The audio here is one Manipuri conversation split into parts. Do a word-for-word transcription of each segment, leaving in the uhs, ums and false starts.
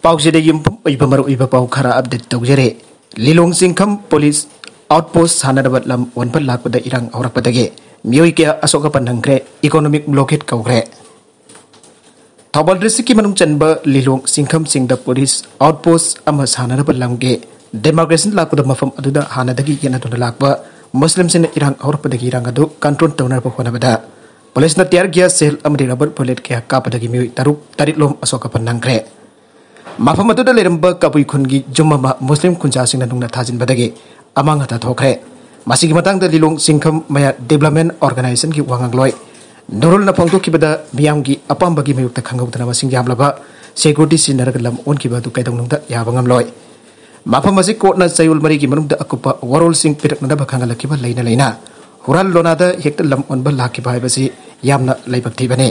ꯄꯥꯎꯆꯦꯗꯒꯤ ꯌꯨꯝꯐꯝ ꯑꯣꯏꯕ ꯃꯔꯨꯑꯣꯏꯕ ꯄꯥꯎ ꯈꯔ ꯑꯞꯗꯦꯠ ꯇꯧꯖꯔꯦ꯫ ꯂꯤꯂꯣꯡ ꯆꯤꯡꯈꯝ ꯄꯨꯂꯤꯁ ꯑꯥꯎꯠꯄꯣꯁ ꯁꯥꯟꯅꯅꯕ ꯂꯝ ꯑꯣꯟꯕ ꯂꯥꯛꯄꯗ ꯏꯔꯥꯡ ꯍꯧꯔꯛꯄꯗꯒꯤ ꯃꯤꯑꯣꯏ ꯀꯌꯥ ꯑꯁꯣꯛ ꯑꯄꯟ ꯅꯪꯈ꯭ꯔꯦ꯫ ꯏꯀꯣꯅꯣꯃꯤꯛ ꯕ꯭ꯂꯣꯀꯦꯠ ꯀꯧꯈ꯭ꯔꯦ꯫ ꯊꯧꯕꯥꯜ ꯗꯤꯁꯇ꯭ꯔꯤꯛꯀꯤ ꯃꯅꯨꯡ ꯆꯟꯕ ꯂꯤꯂꯣꯡ ꯆꯤꯡꯈꯝꯁꯤꯡꯗ ꯄꯨꯂꯤꯁ ꯑꯥꯎꯠꯄꯣꯁ ꯑꯃ ꯁꯥꯟꯅꯅꯕ ꯂꯝꯒꯤ ꯗꯦꯃꯥꯔꯀꯦꯁꯟ ꯂꯥꯛꯄꯗ ꯃꯐꯝ ꯑꯗꯨꯗ ꯍꯥꯟꯅꯗꯒꯤ ꯌꯦꯠꯅꯗꯨꯅ ꯂꯥꯛꯄ ꯃꯨꯁꯂꯤꯝꯁꯤꯡꯅ ꯏꯔꯥꯡ ꯍꯧꯔꯛꯄꯗꯒꯤ ꯏꯔꯥꯡ ꯑꯗꯨ ꯀꯟꯇ꯭ꯔꯣꯜ ꯇꯧꯅꯕ ꯍꯣꯠꯅꯕꯗ ꯄꯨꯂꯤꯁꯅ ꯇꯤꯌꯥꯔ ꯒ꯭ꯌꯥꯁ ꯁꯦꯜ ꯑꯃꯗꯤ ꯔꯕꯔ ꯕꯨꯂꯦꯠ ꯀꯌꯥ ꯀꯥꯞꯄꯗꯒꯤ ꯃꯤꯑꯣꯏ ꯇꯔꯨꯛ ꯇꯔꯦꯠꯂꯣꯝ ꯑꯁꯣꯛ ꯑꯄꯟ ꯅꯪꯈ꯭ꯔꯦ꯫ ꯃꯐꯝ ꯑꯗꯨꯗ ꯂꯩꯔꯝꯕ ꯀꯕꯨꯏ ꯈꯨꯟꯒꯤ ꯌꯨꯝ ꯑꯃ ꯃꯨꯁꯂꯤꯝ ꯈꯨꯟꯖꯥꯁꯤꯡꯅ ꯅꯨꯡꯅ ꯊꯥꯖꯤꯟꯕꯗꯒꯤ ꯑꯃꯥꯡ ꯑꯇꯥ ꯊꯣꯛꯈ꯭ꯔꯦ꯫ ꯃꯁꯤꯒꯤ ꯃꯇꯥꯡꯗ ꯂꯤꯂꯣꯡ ꯆꯤꯡꯈꯝ ꯃꯌꯥ ꯗꯤꯕ꯭ꯂꯞꯃꯦꯟ ꯑꯣꯔꯒꯅꯥꯏꯖꯦꯁꯟꯒꯤ ꯋꯥꯉꯥꯡꯂꯣꯏ ꯅꯨꯔꯨꯜꯅ ꯐꯣꯡꯗꯣꯛꯈꯤꯕꯗ, ꯃꯤꯌꯥꯝꯒꯤ ꯑꯄꯥꯝꯕꯒꯤ ꯃꯥꯌꯣꯛꯇ ꯈꯪꯍꯧꯗꯅ ꯃꯁꯤꯡ ꯌꯥꯝꯂꯕ ꯁꯦꯀ꯭ꯌꯨꯔꯤꯇꯤ ꯁꯤꯖꯤꯟꯅꯔꯒ ꯂꯝ ꯑꯣꯟꯈꯤꯕ ꯑꯗꯨ ꯀꯩꯗꯧꯅꯨꯡꯗ ꯌꯥꯕ ꯉꯝꯂꯣꯏ꯫ ꯃꯐꯝ ꯑꯁꯤ ꯀꯣꯔꯠꯅ ꯆꯌꯣꯜ ꯃꯔꯤꯒꯤ ꯃꯅꯨꯡꯗ ꯑꯀꯨꯞꯄ ꯋꯥꯔꯣꯜꯁꯤꯡ ꯄꯤꯔꯛꯅꯅꯕ ꯈꯪꯍꯜꯂꯛꯈꯤꯕ ꯂꯩꯅ ꯂꯩꯅ ꯍꯨꯔꯥꯟ ꯂꯣꯅꯥꯗ ꯍꯦꯛꯇ ꯂꯝ ꯑꯣꯟꯕ ꯂꯥꯛꯈꯤꯕ ꯍꯥꯏꯕꯁꯤ ꯌꯥꯝꯅ ꯂꯥꯏꯕꯛ ꯊꯤꯕꯅꯤ꯫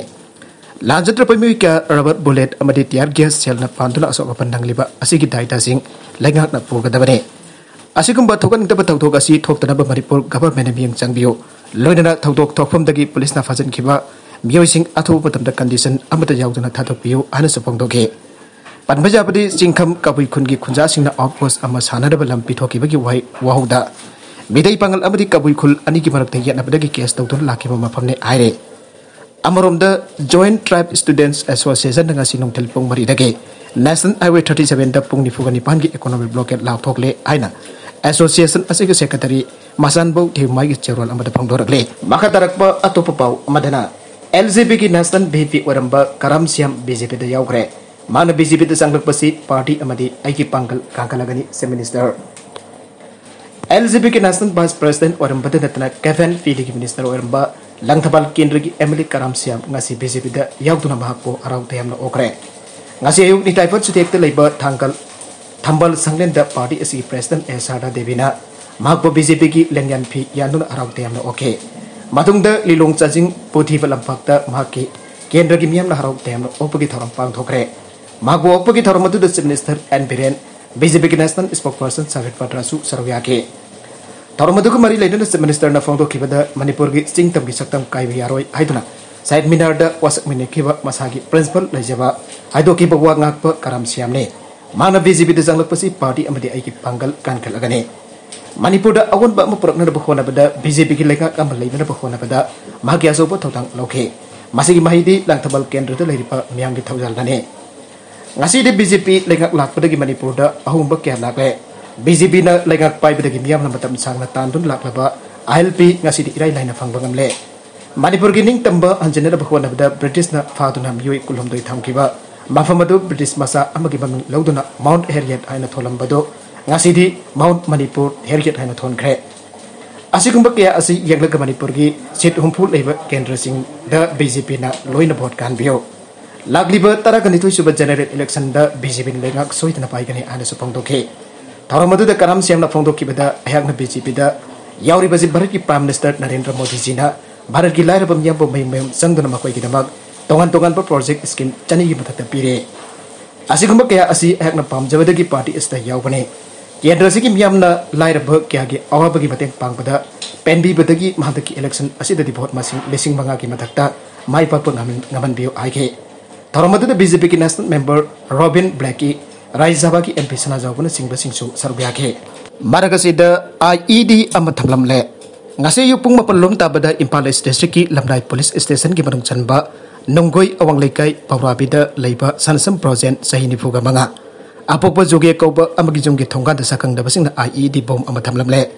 ꯂꯥꯟꯖꯗ꯭ꯔꯕ ꯃꯤꯑꯣꯏ ꯀꯌꯥ ꯔꯕꯔ ꯕꯨꯂꯦꯠ ꯑꯃꯗꯤ ꯇꯤꯌꯥꯔ ꯒ꯭ꯌꯥꯁ ꯁꯦꯜꯅ ꯄꯥꯟꯗꯨꯅ ꯑꯁꯣꯛ ꯑꯄꯟ ꯅꯪꯂꯤꯕ ꯑꯁꯤꯒꯤ ꯗꯥꯏꯇꯥꯁꯤꯡ ꯂꯩꯉꯥꯛꯅ ꯄꯨꯒꯗꯕꯅꯤ꯫ ꯑꯁꯤꯒꯨꯝꯕ ꯊꯣꯛꯍꯟꯅꯤꯡꯗꯕ ꯊꯧꯗꯣꯛ ꯑꯁꯤ ꯊꯣꯛꯇꯅꯕ ꯃꯅꯤꯄꯨꯔ ꯒꯚꯔꯟꯃꯦꯟꯅ ꯃꯤꯠꯌꯦꯡ ꯆꯪꯕꯤꯌꯨ꯫ ꯂꯣꯏꯅꯅ ꯊꯧꯗꯣꯛ ꯊꯣꯛꯐꯝꯗꯒꯤ ꯄꯨꯂꯤꯁꯅ ꯐꯥꯖꯤꯟꯈꯤꯕ ꯃꯤꯑꯣꯏꯁꯤꯡ ꯑꯊꯨꯕ ꯃꯇꯝꯗ ꯀꯟꯗꯤꯁꯟ ꯑꯃꯠꯇ ꯌꯥꯎꯗꯅ ꯊꯥꯗꯣꯛꯄꯤꯌꯨ ꯍꯥꯏꯅꯁꯨ ꯐꯣꯡꯗꯣꯛꯈꯤ꯫ ꯄꯟꯕ ꯌꯥꯕꯗꯤ, ꯆꯤꯡꯈꯝ ꯀꯕꯨꯏ ꯈꯨꯟꯒꯤ ꯈꯨꯟꯖꯥꯁꯤꯡꯅ ꯑꯥꯎꯠꯄꯣꯁ ꯑꯃ ꯁꯥꯟꯅꯅꯕ ꯂꯝ ꯄꯤꯊꯣꯛꯈꯤꯕꯒꯤ ꯋꯥꯍꯩ ꯋꯥꯍꯧꯗ ꯃꯤꯇꯩ ꯄꯥꯉꯜ ꯑꯃꯗꯤ ꯀꯕꯨꯏ ꯈꯨꯜ ꯑꯅꯤꯒꯤ ꯃꯔꯛꯇ ꯌꯦꯠꯅꯕꯗꯒꯤ ꯀꯦꯁ ꯇꯧꯗꯨꯅ ꯂꯥꯛꯈꯤꯕ ꯃꯐꯝꯅꯤ ꯍꯥꯏꯔꯦ꯫ ꯑꯃꯔꯣꯝꯗ, Joint Tribe Students Associationꯅ ꯉꯁꯤ ꯅꯨꯡꯊꯤꯜ ꯄꯨꯡ ꯃꯔꯤꯗꯒꯤ National Highway thirty sevenꯗ ꯄꯨꯡ ꯅꯤꯐꯨꯒ ꯅꯤꯄꯥꯟꯒꯤ economic blockade ꯂꯥꯎꯊꯣꯛꯂꯦ ꯍꯥꯏꯅ association ꯑꯁꯤꯒꯤ secretary ꯃꯆꯥꯟꯕꯧ ꯊꯦꯡꯃꯥꯏꯒꯤ ꯆꯦꯔꯣꯜ ꯑꯃꯗ ꯐꯣꯡꯗꯣꯔꯛꯂꯤ꯫ ꯃꯈꯥ ꯇꯥꯔꯛꯄ ꯑꯇꯣꯞꯄ ꯄꯥꯎ ꯑꯃꯗꯅ, LJPꯒꯤ National VP ꯑꯣꯏꯔꯝꯕ ꯀꯔꯥꯝ ꯁ꯭ꯌꯥꯝ BJPꯗ ꯌꯥꯎꯈ꯭ꯔꯦ꯫ ꯃꯥꯅ BJPꯗ ꯆꯪꯂꯛꯄꯁꯤ party ꯑꯃꯗꯤ ꯑꯩꯒꯤ ꯄꯥꯡꯒꯜ ꯀꯥꯡꯈꯠꯂꯒꯅꯤ, Chief Minister꯫ LJPꯒꯤ National Vice President ꯑꯣꯏꯔꯝꯕꯗ ꯅꯠꯇꯅ ꯀꯦꯕꯤꯟ ꯐꯤꯜꯒꯤ Minister ꯑꯣꯏꯔꯝꯕ ꯂꯪꯊꯕꯥꯜ ꯀꯦꯟꯗ꯭ꯔꯒꯤ MLA ꯀꯔꯥꯝ ꯁ꯭ꯌꯥꯝ ꯉꯁꯤ BJPꯗ ꯌꯥꯎꯗꯨꯅ ꯃꯍꯥꯛꯄꯨ ꯍꯔꯥꯎ ꯇꯌꯥꯝꯅ ꯑꯣꯛꯈ꯭ꯔꯦ꯫ ꯉꯁꯤ ꯑꯌꯨꯛ ꯅꯤꯇꯥꯏꯐꯠ ꯁꯨꯊꯦꯛꯇ ꯂꯩꯕ ꯊꯥꯡꯒꯜ ꯊꯝꯕꯥꯜ ꯁꯪꯂꯦꯟꯗ party ꯑꯁꯤꯒꯤ President ꯑꯦ ꯁꯥꯔꯗꯥ ꯗꯦꯕꯤꯅ ꯃꯍꯥꯛꯄꯨ BJPꯒꯤ ꯂꯦꯡꯌꯥꯟ ꯐꯤ ꯌꯥꯟꯗꯨꯅ ꯍꯔꯥꯎ ꯇꯌꯥꯝꯅ ꯑꯣꯛꯈꯤ꯫ ꯃꯇꯨꯡꯗ ꯂꯤꯂꯣꯡ ꯆꯥꯖꯤꯡ ꯄꯨꯊꯤꯕ ꯂꯝꯄꯥꯛꯇ ꯃꯍꯥꯛꯀꯤ ꯀꯦꯟꯗ꯭ꯔꯒꯤ ꯃꯤꯌꯥꯝꯅ ꯍꯔꯥꯎ ꯇꯌꯥꯝꯅ ꯑꯣꯛꯄꯒꯤ ꯊꯧꯔꯝ ꯄꯥꯡꯊꯣꯛꯈ꯭ꯔꯦ꯫ ꯃꯍꯥꯛꯄꯨ ꯑꯣꯛꯄꯒꯤ ꯊꯧꯔꯝ ꯑꯗꯨꯗ Chief Minister ꯑꯦꯟ ꯕꯤꯔꯦꯟ, BJPꯒꯤ National Spokesperson ꯁꯥꯕꯤꯠ ꯄꯠꯇ꯭ꯔꯁꯨ ꯁꯔꯨꯛ ꯌꯥꯈꯤ꯫ ꯊꯧꯔꯝ ꯑꯗꯨꯒ ꯃꯔꯤ ꯂꯩꯅꯅ Chief Ministerꯅ ꯐꯣꯡꯗꯣꯛꯈꯤꯕꯗ ꯃꯅꯤꯄꯨꯔꯒꯤ ꯆꯤꯡ ꯇꯝꯒꯤ ꯁꯛꯇꯝ ꯀꯥꯏꯕ ꯌꯥꯔꯣꯏ ꯍꯥꯏꯗꯨꯅ ꯁꯍꯤꯗ ꯃꯤꯅꯥꯔꯗ ꯋꯥꯁꯛꯃꯤꯟꯅꯈꯤꯕ ꯃꯁꯥꯒꯤ ꯄ꯭ꯔꯤꯟꯁꯤꯄꯜ ꯂꯩꯖꯕ ꯍꯥꯏꯗꯣꯛꯈꯤꯕ ꯋꯥ ꯉꯥꯛꯄ ꯀꯔꯥꯝ ꯁ꯭ꯌꯥꯝꯅꯤ꯫ ꯃꯍꯥꯛꯅ ꯕꯤ ꯖꯦ ꯄꯤꯗ ꯆꯪꯂꯛꯄꯁꯤ ꯄꯥꯔꯇꯤ ꯑꯃꯗꯤ ꯑꯩꯒꯤ ꯄꯥꯡꯒꯜ ꯀꯟꯈꯠꯂꯒꯅꯤ꯫ ꯃꯅꯤꯄꯨꯔꯗ ꯑꯑꯣꯟꯕ ꯑꯃ ꯄꯨꯔꯛꯅꯅꯕ ꯍꯣꯠꯅꯕꯗ, ꯕꯤ ꯖꯦ ꯄꯤꯒꯤ ꯂꯩꯉꯥꯛ ꯑꯃ ꯂꯩꯅꯅꯕ ꯍꯣꯠꯅꯕꯗ ꯃꯍꯥꯛꯀꯤ ꯑꯆꯧꯕ ꯊꯧꯗꯥꯡ ꯂꯧꯈꯤ꯫ ꯃꯁꯤꯒꯤ ꯃꯍꯩꯗꯤ ꯂꯥꯡꯊꯕꯥꯜ ꯀꯦꯟꯗ꯭ꯔꯗ ꯂꯩꯔꯤꯕ ꯃꯤꯌꯥꯝꯒꯤ ꯊꯧꯖꯥꯜꯅꯅꯤ꯫ ꯉꯁꯤꯗꯤ ꯕꯤ ꯖꯦ ꯄꯤ ꯂꯩꯉꯥꯛ ꯂꯥꯛꯄꯗꯒꯤ ꯃꯅꯤꯄꯨꯔꯗ ꯑꯍꯣꯡꯕ ꯀꯌꯥ ꯂꯥꯛꯂꯦ꯫ ꯕꯤ ꯖꯦ ꯄꯤꯅ ꯂꯩꯉꯥꯛ ꯄꯥꯏꯕꯗꯒꯤ ꯃꯤꯌꯥꯝꯅ ꯃꯇꯝ ꯁꯥꯡꯅ ꯇꯥꯟꯗꯨꯅ ꯂꯥꯛꯂꯕ ꯑꯥꯏ ꯑꯦꯜ ꯄꯤ ꯉꯁꯤꯗꯤ ꯏꯔꯥꯏ ꯂꯥꯏꯅ ꯐꯪꯕ ꯉꯝꯂꯦ꯫ ꯃꯅꯤꯄꯨꯔꯒꯤ ꯅꯤꯡꯇꯝꯕ ꯍꯟꯖꯤꯟꯅꯅꯕ ꯍꯣꯠꯅꯕꯗ ꯕ꯭ꯔꯤꯇꯤꯁꯅ ꯐꯥꯗꯨꯅ ꯃꯤꯑꯣꯏ ꯀꯨꯟꯍꯨꯝꯗꯣꯏ ꯊꯝꯈꯤꯕ ꯃꯐꯝ ꯑꯗꯨ ꯕ꯭ꯔꯤꯇꯤꯁ ꯃꯆꯥ ꯑꯃꯒꯤ ꯃꯃꯤꯡ ꯂꯧꯗꯨꯅ ꯃꯥꯎꯟꯠ ꯍꯦꯔꯤꯌꯦꯠ ꯍꯥꯏꯅ ꯊꯣꯜꯂꯝꯕꯗꯨ ꯉꯁꯤꯗꯤ ꯃꯥꯎꯟꯠ ꯃꯅꯤꯄꯨꯔ ꯍꯦꯔꯤꯌꯦꯠ ꯍꯥꯏꯅ ꯊꯣꯟꯈ꯭ꯔꯦ꯫ ꯑꯁꯤꯒꯨꯝꯕ ꯀꯌꯥ ꯑꯁꯤ ꯌꯦꯡꯂꯒ ꯃꯅꯤꯄꯨꯔꯒꯤ ꯁꯤꯠ ꯍꯨꯝꯐꯨ ꯂꯩꯕ ꯀꯦꯟꯗ꯭ꯔꯁꯤꯡꯗ ꯕꯤ ꯖꯦ ꯄꯤꯅ ꯂꯣꯏꯅ ꯚꯣꯠ ꯀꯥꯍꯟꯕꯤꯌꯨ꯫ ꯂꯥꯛꯂꯤꯕ ꯇꯔꯥꯒ ꯅꯤꯊꯣꯏ ꯁꯨꯕ ꯖꯦꯅꯔꯦꯜ ꯏꯂꯦꯛꯁꯟꯗ ꯕꯤ ꯖꯦ ꯄꯤꯅ ꯂꯩꯉꯥꯛ ꯁꯣꯏꯗꯅ ꯄꯥꯏꯒꯅꯤ ꯍꯥꯏꯅꯁꯨ ꯐꯣꯡꯗꯣꯛꯈꯤ꯫ ꯊꯧꯔꯝ ꯑꯗꯨꯗ ꯀꯔꯥꯝ ꯁ꯭ꯌꯥꯝꯅ ꯐꯣꯡꯗꯣꯛꯈꯤꯕꯗ, ꯑꯩꯍꯥꯛꯅ ꯕꯤ ꯖꯦ ꯄꯤꯗ ꯌꯥꯎꯔꯤꯕꯁꯤ ꯚꯥꯔꯠꯀꯤ ꯄ꯭ꯔꯥꯏꯝ ꯃꯤꯅꯤꯁꯇꯔ ꯅꯔꯦꯟꯗ꯭ꯔ ꯃꯣꯗꯤꯖꯤꯅ ꯚꯥꯔꯠꯀꯤ ꯂꯥꯏꯔꯕ ꯃꯤꯌꯥꯝꯕꯨ ꯃꯌꯨꯝ ꯃꯌꯨꯝ ꯆꯪꯗꯨꯅ ꯃꯈꯣꯏꯒꯤꯗꯃꯛ ꯇꯣꯉꯥꯟ ꯇꯣꯉꯥꯟꯕ ꯄ꯭ꯔꯣꯖꯦꯛ ꯁ꯭ꯀꯤꯝ ꯆꯅꯤꯒꯤ ꯃꯊꯛꯇ ꯄꯤꯔꯦ꯫ ꯑꯁꯤꯒꯨꯝꯕ ꯀꯌꯥ ꯑꯁꯤ ꯑꯩꯍꯥꯛꯅ ꯄꯥꯝꯖꯕꯗꯒꯤ ꯄꯥꯔꯇꯤ ꯑꯁꯤꯗ ꯌꯥꯎꯕꯅꯤ꯫ ꯀꯦꯟꯗ꯭ꯔ ꯑꯁꯤꯒꯤ ꯃꯤꯌꯥꯝꯅ ꯂꯥꯏꯔꯕ ꯀꯌꯥꯒꯤ ꯑꯋꯥꯕꯒꯤ ꯃꯇꯦꯡ ꯄꯥꯡꯕꯗ ꯄꯦꯟꯕꯤꯕꯗꯒꯤ ꯍꯟꯗꯛꯀꯤ ꯏꯂꯦꯛꯁꯟ ꯑꯁꯤꯗꯗꯤ ꯚꯣꯠ ꯃꯁꯤꯡ ꯂꯤꯁꯤꯡ ꯃꯉꯥꯒꯤ ꯃꯊꯛꯇ ꯃꯥꯏ ꯄꯥꯛꯄ ꯉꯝꯍꯟ-, ꯉꯝꯍꯟꯕꯤꯌꯨ ꯍꯥꯏꯈꯤ꯫ ꯊꯧꯔꯝ ꯑꯗꯨꯗ ꯕꯤ ꯖꯦ ꯄꯤꯒꯤ ꯅꯦꯁꯅꯦꯜ ꯃꯦꯝꯕꯔ ꯔꯣꯕꯤꯟ ꯕ꯭ꯂꯦꯛꯀꯤ, ꯔꯥꯖ꯭ꯌ ꯁꯚꯥꯒꯤ ꯑꯦꯝ ꯄꯤ ꯁꯅꯥꯖꯥꯎꯕꯅꯆꯤꯡꯕꯁꯤꯡꯁꯨ ꯁꯔꯨꯛ ꯌꯥꯈꯤ꯫ ꯃꯔꯛ ꯑꯁꯤꯗ ꯑꯥꯏ ꯏ ꯗꯤ ꯑꯃ ꯊꯝꯂꯝꯂꯦ꯫ ꯉꯁꯤ ꯑꯌꯨꯛ ꯄꯨꯡ ꯃꯥꯄꯟ ꯂꯣꯝ ꯇꯥꯕꯗ ꯏꯝꯐꯥꯜ ꯏꯁ ꯗꯤꯁꯇ꯭ꯔꯤꯛꯀꯤ ꯂꯝꯂꯥꯏ ꯄꯨꯂꯤꯁ ꯁ꯭ꯇꯦꯁꯟꯒꯤ ꯃꯅꯨꯡ ꯆꯟꯕ ꯅꯨꯡꯒꯣꯏ ꯑꯋꯥꯡ ꯂꯩꯀꯥꯏ ꯄꯧꯔꯥꯕꯤꯗ ꯂꯩꯕ ꯁꯅꯁꯝ ꯄ꯭ꯔꯣꯖꯦꯟ, ꯆꯍꯤ ꯅꯤꯐꯨꯒ ꯃꯉꯥ, ꯑꯄꯣꯛꯄ ꯖꯨꯒꯦ ꯀꯧꯕ ꯑꯃꯒꯤ ꯌꯨꯝꯒꯤ ꯊꯣꯡꯒꯥꯟꯗ ꯁꯛꯈꯪꯗꯕꯁꯤꯡꯅ ꯑꯥꯏ ꯏ ꯗꯤ ꯕꯣꯝ ꯑꯃ ꯊꯝꯂꯝꯂꯦ꯫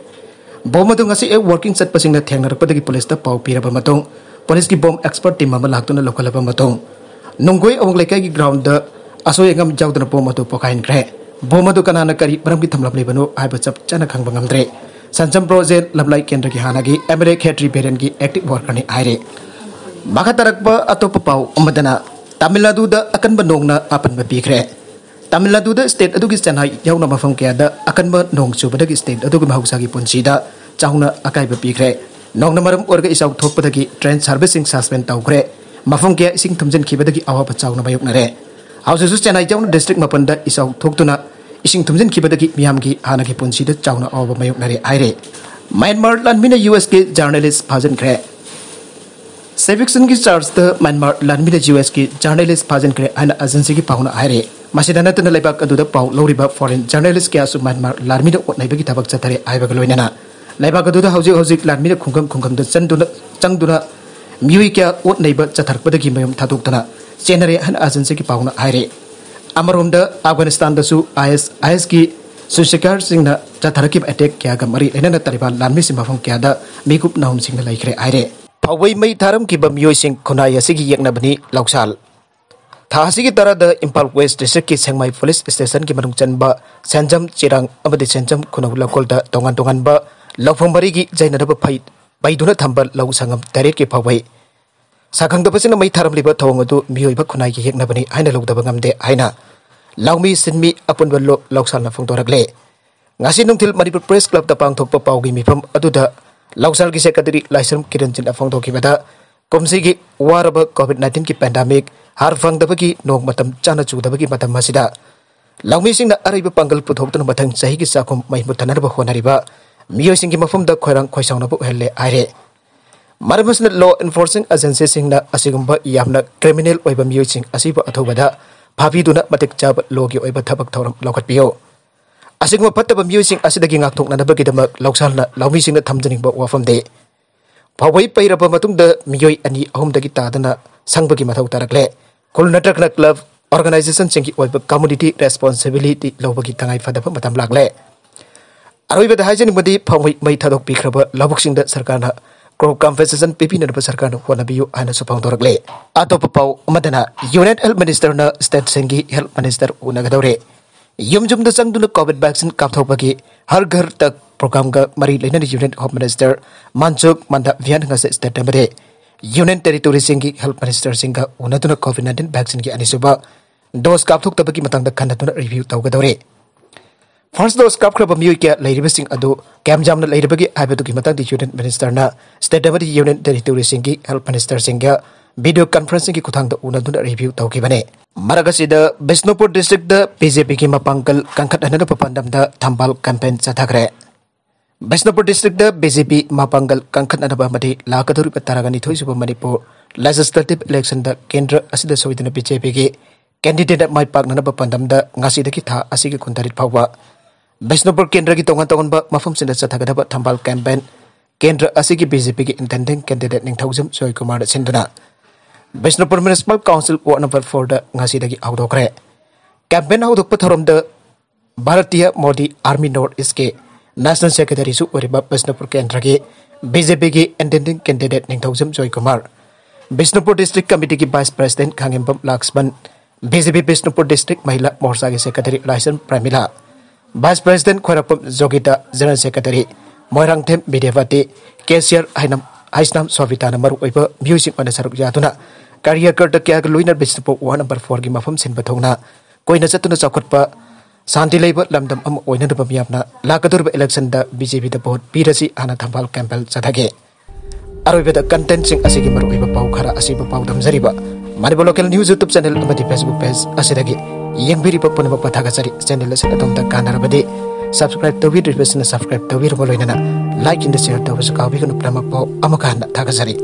ꯕꯣꯝ ꯑꯗꯨ ꯉꯁꯤ ꯑꯌꯨꯛ ꯋꯥꯀꯤꯡ ꯆꯠꯄꯁꯤꯡꯅ ꯊꯦꯡꯅꯔꯛꯄꯗꯒꯤ ꯄꯨꯂꯤꯁꯇ ꯄꯥꯎ ꯄꯤꯔꯕ ꯃꯇꯨꯡ, ꯄꯨꯂꯤꯁꯀꯤ ꯕꯣꯝ ꯑꯦꯛꯁꯄꯔꯠ ꯇꯤꯝ ꯑꯃ ꯂꯥꯛꯇꯨꯅ ꯂꯧꯈꯠꯂꯕ ꯃꯇꯨꯡ, ꯅꯨꯡꯒꯣꯏ ꯑꯋꯥꯡ ꯂꯩꯀꯥꯏꯒꯤ ꯒ꯭ꯔꯥꯎꯟꯗ ꯑꯁꯣꯏ ꯑꯉꯥꯝ ꯌꯥꯎꯗꯅ ꯕꯣꯝ ꯑꯗꯨ ꯄꯣꯈꯥꯏꯍꯟꯈ꯭ꯔꯦ꯫ ꯕꯣꯝ ꯑꯗꯨ ꯀꯅꯥꯅ ꯀꯔꯤ ꯃꯔꯝꯒꯤ ꯊꯝꯂꯝꯂꯤꯕꯅꯣ ꯍꯥꯏꯕ ꯆꯞ ꯆꯥꯅ ꯈꯪꯕ ꯉꯝꯗ꯭ꯔꯦ꯫ ꯁꯟꯁꯝ ꯄ꯭ꯔꯣꯖꯦꯟ ꯂꯝꯂꯥꯏ ꯀꯦꯟꯗ꯭ꯔꯒꯤ ꯍꯥꯟꯅꯒꯤ ꯑꯦꯝ ꯑꯦꯜ ꯑꯦ ꯈꯦꯇ꯭ꯔꯤ ꯕꯤꯔꯦꯟꯒꯤ ꯑꯦꯛꯇꯤꯚ ꯋꯥꯔꯀꯔꯅꯤ ꯍꯥꯏꯔꯤ꯫ ꯃꯈꯥ ꯇꯥꯔꯛꯄ ꯑꯇꯣꯞꯄ ꯄꯥꯎ ꯑꯃꯗꯅ, ꯇꯥꯃꯤꯜ ꯅꯥꯗꯨꯗ ꯑꯀꯟꯕ ꯅꯣꯡꯅ ꯑꯄꯟꯕ ꯄꯤꯈ꯭ꯔꯦ꯫ ꯇꯥꯃꯤꯜ ꯅꯥꯗꯨꯗ ꯁ꯭ꯇꯦꯠ ꯑꯗꯨꯒꯤ ꯆꯦꯟꯅꯥꯏ ꯌꯥꯎꯅ ꯃꯐꯝ ꯀꯌꯥꯗ ꯑꯀꯟꯕ ꯅꯣꯡ ꯆꯨꯕꯗꯒꯤ ꯁ꯭ꯇꯦꯠ ꯑꯗꯨꯒꯤ ꯃꯍꯧꯁꯥꯒꯤ ꯄꯨꯟꯁꯤꯗ ꯆꯥꯎꯅ ꯑꯀꯥꯏꯕ ꯄꯤꯈ꯭ꯔꯦ꯫ ꯅꯣꯡꯅ ꯃꯔꯝ ꯑꯣꯏꯔꯒ ꯏꯆꯥꯎ ꯊꯣꯛꯄꯗꯒꯤ ꯇ꯭ꯔꯦꯟ ꯁꯥꯔꯚꯤꯁꯁꯤꯡ ꯁꯁꯄꯦꯟ ꯇꯧꯈ꯭ꯔꯦ꯫ ꯃꯐꯝ ꯀꯌꯥ ꯏꯁꯤꯡ ꯊꯨꯝꯖꯤꯟꯈꯤꯕꯗꯒꯤ ꯑꯋꯥꯕ ꯆꯥꯎꯅ ꯃꯥꯌꯣꯛꯅꯔꯦ꯫ ꯍꯧꯖꯤꯛꯁꯨ ꯆꯦꯟꯅꯥꯏ ꯌꯥꯎꯅ ꯗꯤꯁꯇ꯭ꯔꯤꯛ ꯃꯥꯄꯟꯗ ꯏꯆꯥꯎ ꯊꯣꯛꯇꯨꯅ ꯏꯁꯤꯡ ꯊꯨꯝꯖꯤꯟꯈꯤꯕꯗꯒꯤ ꯃꯤꯌꯥꯝꯒꯤ ꯍꯥꯟꯅꯒꯤ ꯄꯨꯟꯁꯤꯗ ꯆꯥꯎꯅ ꯑꯋꯥꯕ ꯃꯥꯌꯣꯛꯅꯔꯦ ꯍꯥꯏꯔꯦ꯫ ꯃ꯭ꯌꯥꯟꯃꯥꯔ ꯂꯥꯟꯃꯤꯅ ꯌꯨ ꯑꯦꯁꯀꯤ ꯖꯔꯅꯦꯂꯤꯁ ꯐꯥꯖꯤꯟꯈ꯭ꯔꯦ꯫ Evictionꯒꯤ chargeꯇ ꯃ꯭ꯌꯥꯟꯃꯥꯔ ꯂꯥꯟꯃꯤꯅ USꯀꯤ journalist ꯐꯥꯖꯤꯟꯈ꯭ꯔꯦ ꯍꯥꯏꯅ agencyꯒꯤ ꯄꯥꯎꯅ ꯍꯥꯏꯔꯦ꯫ ꯃꯁꯤꯗ ꯅꯠꯇꯅ ꯂꯩꯕꯥꯛ ꯑꯗꯨꯗ ꯄꯥꯎ ꯂꯧꯔꯤꯕ foreign journalist ꯀꯌꯥꯁꯨ ꯃ꯭ꯌꯥꯟꯃꯥꯔ ꯂꯥꯟꯃꯤꯅ ꯑꯣꯠ ꯅꯩꯕꯒꯤ ꯊꯕꯛ ꯆꯠꯊꯔꯦ ꯍꯥꯏꯕꯒ ꯂꯣꯏꯅꯅ ꯂꯩꯕꯥꯛ ꯑꯗꯨꯗ ꯍꯧꯖꯤꯛ ꯍꯧꯖꯤꯛ ꯂꯥꯟꯃꯤꯅ ꯈꯨꯡꯒꯪ ꯈꯨꯡꯒꯪꯗ ꯆꯪꯗꯨꯅ ꯆꯪꯗꯨꯅ ꯃꯤꯑꯣꯏ ꯀꯌꯥ ꯑꯣꯠ ꯅꯩꯕ ꯆꯠꯊꯔꯛꯄꯗꯒꯤ ꯃꯌꯨꯝ ꯊꯥꯗꯣꯛꯇꯨꯅ ꯆꯦꯟꯅꯔꯦ ꯍꯥꯏꯅ agencyꯒꯤ ꯄꯥꯎꯅ ꯍꯥꯏꯔꯦ꯫ ꯑꯃꯔꯣꯝꯗ ꯑꯐꯒꯥꯅꯤꯁꯇꯥꯟꯗꯁꯨ ISISꯀꯤ ꯁꯨꯁꯤꯀꯥꯔꯁꯤꯡꯅ ꯆꯠꯊꯔꯛꯈꯤꯕ attack ꯀꯌꯥꯒ ꯃꯔꯤ ꯂꯩꯅꯅ ꯇꯥꯂꯤꯕꯥꯟ ꯂꯥꯟꯃꯤꯁꯤꯡ ꯃꯐꯝ ꯀꯌꯥꯗ ꯃꯤꯀꯨꯞ ꯅꯥꯍꯨꯝꯁꯤꯡꯅ ꯂꯩꯈ꯭ꯔꯦ ꯍꯥꯏꯔꯦ꯫ ꯐꯥꯎꯕꯩ ꯃꯩ ꯊꯥꯔꯝꯈꯤꯕ ꯃꯤꯑꯣꯏꯁꯤꯡ ꯈꯨꯟꯅꯥꯏ ꯑꯁꯤꯒꯤ ꯌꯦꯛꯅꯕꯅꯤ ꯂꯧꯁꯥꯜ꯫ ꯊꯥ ꯑꯁꯤꯒꯤ ꯇꯔꯥꯗ ꯏꯝꯐꯥꯜ West Districtꯀꯤ ꯁꯦꯡꯃꯥꯏ police stationꯒꯤ ꯃꯅꯨꯡ ꯆꯟꯕ ꯁꯦꯟꯖꯝ ꯆꯤꯔꯥꯡ ꯑꯃꯗꯤ ꯁꯦꯟꯖꯝ ꯈꯨꯅꯧ ꯂꯧꯀꯣꯜꯗ ꯇꯣꯉꯥꯟ ꯇꯣꯉꯥꯟꯕ ꯂꯧꯐꯝ ꯃꯔꯤꯒꯤ ꯌꯩꯅꯅꯕ ꯐꯩ ꯄꯩꯗꯨꯅ ꯊꯝꯕ ꯂꯧ ꯁꯪꯉꯝ ꯇꯔꯦꯠꯀꯤ ꯐꯥꯎꯕꯩ ꯁꯥꯈꯪꯗꯕꯁꯤꯡꯅ ꯃꯩ ꯊꯥꯔꯝꯂꯤꯕ ꯊꯧꯑꯣꯡ ꯑꯗꯨ ꯃꯤꯑꯣꯏꯕ ꯈꯨꯟꯅꯥꯏꯒꯤ ꯌꯦꯛꯅꯕꯅꯤ ꯍꯥꯏꯅ ꯂꯧꯗꯕ ꯉꯝꯗꯦ ꯍꯥꯏꯅ ꯂꯧꯃꯤ ꯁꯤꯟꯃꯤ ꯑꯄꯨꯟꯕ ꯂꯣ-, ꯂꯧꯁꯥꯜꯅ ꯐꯣꯡꯗꯣꯔꯛꯂꯦ꯫ ꯉꯁꯤ ꯅꯨꯡꯊꯤꯜ ꯃꯅꯤꯄꯨꯔ Press Clubꯇ ꯄꯥꯡꯊꯣꯛꯄ ꯄꯥꯎꯒꯤ ꯃꯤꯐꯝ ꯑꯗꯨꯗ ꯂꯧꯁꯥꯜꯒꯤ secretary ꯂꯥꯏꯁ꯭ꯔꯝ ꯀꯤꯔꯟꯖꯤꯠꯅ ꯐꯣꯡꯗꯣꯛꯈꯤꯕꯗ, ꯀꯨꯝꯁꯤꯒꯤ ꯋꯥꯔꯕ COVID nineteenꯒꯤ pandemic, ꯍꯥꯔ ꯐꯪꯗꯕꯒꯤ ꯅꯣꯡ ꯃꯇꯝ ꯆꯥꯅ ꯆꯨꯗꯕꯒꯤ ꯃꯇꯝ ꯑꯁꯤꯗ ꯂꯧꯃꯤꯁꯤꯡꯅ ꯑꯔꯩꯕ ꯄꯥꯡꯒꯜ ꯄꯨꯊꯣꯛꯇꯨꯅ ꯃꯊꯪ ꯆꯍꯤꯒꯤ ꯆꯥꯛꯈꯨꯝ ꯃꯩ ꯃꯨꯠꯊꯅꯕ ꯍꯣꯠꯅꯔꯤꯕ ꯃꯤꯑꯣꯏꯁꯤꯡꯒꯤ ꯃꯐꯝꯗ ꯈꯣꯏꯔꯥꯡ ꯈꯣꯏꯁꯥꯎꯅꯕ ꯑꯣꯏꯍꯜꯂꯦ ꯍꯥꯏꯔꯦ꯫ ꯃꯔꯝ ꯑꯁꯤꯅ law enforcing agencyꯁꯤꯡꯅ ꯑꯁꯤꯒꯨꯝꯕ ꯌꯥꯝꯅ criminal ꯑꯣꯏꯕ ꯃꯤꯑꯣꯏꯁꯤꯡ ꯑꯁꯤꯕꯨ ꯑꯊꯨꯕꯗ ꯐꯥꯕꯤꯗꯨꯅ ꯃꯇꯤꯛ ꯆꯥꯕ lawꯒꯤ ꯑꯣꯏꯕ ꯊꯕꯛ ꯊꯧꯔꯝ ꯂꯧꯈꯠꯄꯤꯌꯨ꯫ ꯑꯁꯤꯒꯨꯝꯕ ꯐꯠꯇꯕ ꯃꯤꯑꯣꯏꯁꯤꯡ ꯑꯁꯤꯗꯒꯤ ꯉꯥꯛꯊꯣꯛꯅꯅꯕꯒꯤꯗꯃꯛ ꯂꯧꯁꯥꯜꯅ ꯂꯧꯃꯤꯁꯤꯡꯗ ꯊꯝꯖꯅꯤꯡꯕ ꯋꯥꯐꯝꯗꯤ, ꯐꯥꯎꯕꯩ ꯄꯩꯔꯕ ꯃꯇꯨꯡꯗ ꯃꯤꯑꯣꯏ ꯑꯅꯤ ꯑꯍꯨꯝꯗꯒꯤ ꯇꯥꯗꯅ ꯁꯪꯕꯒꯤ ꯃꯊꯧ ꯇꯥꯔꯛꯂꯦ꯫ ꯈꯨꯜ ꯅꯠꯇ꯭ꯔꯒꯅ club organizationꯁꯤꯡꯒꯤ ꯑꯣꯏꯕ community responsibility ꯂꯧꯕꯒꯤ ꯇꯉꯥꯏ ꯐꯗꯕ ꯃꯇꯝ ꯂꯥꯛꯂꯦ꯫ ꯑꯔꯣꯏꯕꯗ ꯍꯥꯏꯖꯅꯤꯡꯕꯗꯤ, ꯐꯥꯎꯕꯩ ꯃꯩ ꯊꯥꯗꯣꯛꯄꯤꯈ꯭ꯔꯕ ꯂꯧꯕꯨꯛꯁꯤꯡꯗ ꯁꯔꯀꯥꯔꯅ crop compensation ꯄꯤꯕꯤꯅꯅꯕ ꯁꯔꯀꯥꯔꯅ ꯍꯣꯠꯅꯕꯤꯌꯨ ꯍꯥꯏꯅꯁꯨ ꯐꯣꯡꯗꯣꯔꯛꯂꯦ꯫ ꯑꯇꯣꯞꯄ ꯄꯥꯎ ꯑꯃꯗꯅ, Union Health Ministerꯅ stateꯁꯤꯡꯒꯤ health minister ꯎꯅꯒꯗꯧꯔꯦ꯫ ꯌꯨꯝ ꯌꯨꯝꯗ ꯆꯪꯗꯨꯅ COVID vaccine ꯀꯥꯞꯊꯣꯛꯄꯒꯤ ꯍꯔ ꯘꯔ ꯇꯛ programꯒ ꯃꯔꯤ ꯂꯩꯅꯅ Union Home Minister ꯃꯟꯁꯨꯈ ꯃꯟꯗꯥꯚꯤꯌꯥꯅ ꯉꯁꯤ state ꯑꯃꯗꯤ Union Territoryꯁꯤꯡꯒꯤ health ministerꯁꯤꯡꯒ ꯎꯅꯗꯨꯅ COVID nineteen vaccineꯒꯤ ꯑꯅꯤꯁꯨꯕ dose ꯀꯥꯞꯊꯣꯛꯇꯕꯒꯤ ꯃꯇꯥꯡꯗ ꯈꯟꯅꯗꯨꯅ review ꯇꯧꯒꯗꯧꯔꯤ꯫ First dose ꯀꯥꯞꯈ꯭ꯔꯕ ꯃꯤꯑꯣꯏ ꯀꯌꯥ ꯂꯩꯔꯤꯕꯁꯤꯡ ꯑꯗꯨ ꯀꯌꯥꯝ ꯌꯥꯝꯅ ꯂꯩꯔꯤꯕꯒꯦ ꯍꯥꯏꯕꯗꯨꯒꯤ ꯃꯇꯥꯡꯗ Union Ministerꯅ state ꯑꯃꯗꯤ Union Territoryꯁꯤꯡꯒꯤ health ministerꯁꯤꯡꯒ video conferencingꯒꯤ ꯈꯨꯠꯊꯥꯡꯗ ꯎꯅꯗꯨꯅ review ꯇꯧꯈꯤꯕꯅꯤ꯫ ꯃꯔꯛ ꯑꯁꯤꯗ, ꯕꯤꯁꯅꯨꯄꯨꯔ districtꯇ BJPꯒꯤ ꯃꯄꯥꯡꯒꯜ ꯀꯟꯈꯠꯍꯟꯅꯕ ꯄꯥꯟꯗꯝꯗ ꯊꯝꯕꯥꯜ campaign ꯆꯠꯊꯈ꯭ꯔꯦ꯫ ꯕꯤꯁꯅꯨꯄꯨꯔ ꯗꯤꯁꯇ꯭ꯔꯤꯛꯇ ꯕꯤ ꯖꯦ ꯄꯤ ꯃꯄꯥꯡꯒꯜ ꯀꯟꯈꯠꯅꯅꯕ ꯑꯃꯗꯤ ꯂꯥꯛꯀꯗꯧꯔꯤꯕ ꯇꯔꯥꯒ ꯅꯤꯊꯣꯏ ꯁꯨꯕ ꯃꯅꯤꯄꯨꯔ ꯂꯦꯖꯤꯁꯂꯦꯇꯤꯚ ꯏꯂꯦꯛꯁꯟꯗ ꯀꯦꯟꯗ꯭ꯔ ꯑꯁꯤꯗ ꯁꯣꯏꯗꯅ ꯕꯤ ꯖꯦ ꯄꯤꯒꯤ ꯀꯦꯟꯗꯤꯗꯦꯠ ꯃꯥꯏ ꯄꯥꯛꯅꯅꯕ ꯄꯥꯟꯗꯝꯗ ꯉꯁꯤꯗꯒꯤ ꯊꯥ ꯑꯁꯤꯒꯤ ꯀꯨꯟꯇꯔꯦꯠ ꯐꯥꯎꯕ ꯕꯤꯁꯅꯨꯄꯨꯔ ꯀꯦꯟꯗ꯭ꯔꯒꯤ ꯇꯣꯉꯥꯟ ꯇꯣꯉꯥꯟꯕ ꯃꯐꯝꯁꯤꯡꯗ ꯆꯠꯊꯒꯗꯕ ꯊꯝꯕꯥꯜ ꯀꯦꯝꯄꯦꯟ ꯀꯦꯟꯗ꯭ꯔ ꯑꯁꯤꯒꯤ ꯕꯤ ꯖꯦ ꯄꯤꯒꯤ ꯏꯟꯇꯦꯟꯗꯤꯡ ꯀꯦꯟꯗꯤꯗꯦꯠ ꯅꯤꯡꯊꯧꯖꯝ ꯖꯣꯏꯀꯨꯃꯥꯔꯅ ꯁꯤꯟꯗꯨꯅ Bishnupur municipal council ward number ꯐꯣꯔꯗ ꯉꯁꯤꯗꯒꯤ ꯍꯧꯗꯣꯛꯈ꯭ꯔꯦ꯫ ꯀꯦꯝꯄꯦꯟ ꯍꯧꯗꯣꯛꯄ ꯊꯧꯔꯝꯗ ꯚꯥꯔꯇꯤꯌ ꯃꯣꯗꯤ ꯑꯥꯔꯃꯤ ꯅꯣꯔꯠ ꯏꯁꯀꯤ ꯅꯦꯁꯅꯦꯜ ꯁꯦꯀ꯭ꯔꯦꯇꯔꯤꯁꯨ ꯑꯣꯏꯔꯤꯕ ꯕꯤꯁꯅꯨꯄꯨꯔ ꯀꯦꯟꯗ꯭ꯔꯒꯤ ꯕꯤ ꯖꯦ ꯄꯤꯒꯤ intending candidate Ningthoujam Joykumar, Bishnupur district ꯀꯃꯤꯇꯤꯒꯤ vice president Khangembam Laxman, B J P Bishnupur district Mahila ꯃꯣꯔꯆꯥꯒꯤ secretary Laishram Premila, vice president Khwairakpam Jogita, general secretary Moirangthem Bidyapati, cashier ꯍꯥꯏꯅꯝ, ꯍꯩꯁꯅꯥꯝ ꯁꯣꯕꯤꯇꯥꯅ ꯃꯔꯨꯑꯣꯏꯕ ꯃꯤꯑꯣꯏꯁꯤꯡ ꯑꯣꯏꯅ ꯁꯔꯨꯛ ꯌꯥꯗꯨꯅ ꯀꯥꯔꯌꯀꯔꯇ ꯀꯌꯥꯒ ꯂꯣꯏꯅꯅ ꯕꯤꯁꯅꯨꯄꯨꯔ ꯋꯥꯔꯗ ꯅꯝꯕꯔ ꯐꯣꯔꯒꯤ ꯃꯐꯝ ꯁꯤꯟꯕ ꯊꯨꯡꯅ ꯀꯨꯏꯅ ꯆꯠꯇꯨꯅ ꯆꯥꯎꯈꯠꯄ ꯁꯥꯟꯇꯤ ꯂꯩꯕ ꯂꯝꯗꯝ ꯑꯃ ꯑꯣꯏꯅꯅꯕ ꯃꯤꯌꯥꯝꯅ ꯂꯥꯛꯀꯗꯧꯔꯤꯕ ꯏꯂꯦꯛꯁꯟꯗ ꯕꯤ ꯖꯦ ꯄꯤꯗ ꯚꯣꯠ ꯄꯤꯔꯁꯤ ꯍꯥꯏꯅ ꯊꯝꯕꯥꯜ ꯀꯦꯝꯄꯦꯟ ꯆꯠꯊꯒꯦ꯫ ꯑꯔꯣꯏꯕꯗ ꯀꯟꯇꯦꯟꯠꯁꯤꯡ ꯑꯁꯤꯒꯤ ꯃꯔꯨꯑꯣꯏꯕ ꯄꯥꯎ ꯈꯔ ꯑꯁꯤꯕꯨ ꯄꯥꯎꯗꯝꯖꯔꯤꯕ Manipur local news YouTube channel ꯑꯃꯗꯤ ꯐꯦꯁꯕꯨꯛ ꯄꯦꯖ ꯑꯁꯤꯗꯒꯤ ꯌꯦꯡꯕꯤꯔꯤꯕ ꯄꯨꯝꯅꯃꯛꯄꯨ ꯊꯥꯒꯠꯆꯔꯤ꯫ ꯆꯦꯅꯦꯜ ꯑꯁꯤ ꯑꯗꯣꯝꯗ ꯀꯥꯟꯅꯔꯕꯗꯤ ꯁꯕꯁꯀ꯭ꯔꯥꯏꯕ ꯇꯧꯕꯤꯗ꯭ꯔꯤꯕꯁꯤꯡꯅ ꯁꯕꯁꯀ꯭ꯔꯥꯏꯕ ꯇꯧꯕꯤꯔꯕ ꯂꯣꯏꯅꯅ ꯂꯥꯏꯛ ꯑꯃꯗꯤ ꯁꯤꯌꯔ ꯇꯧꯕꯁꯨ ꯀꯥꯎꯕꯤꯒꯅꯨ꯫ ꯄꯨꯝꯅꯃꯛꯄꯨ ꯑꯃꯨꯛꯀ ꯍꯟꯅ ꯊꯥꯒꯠꯆꯔꯤ꯫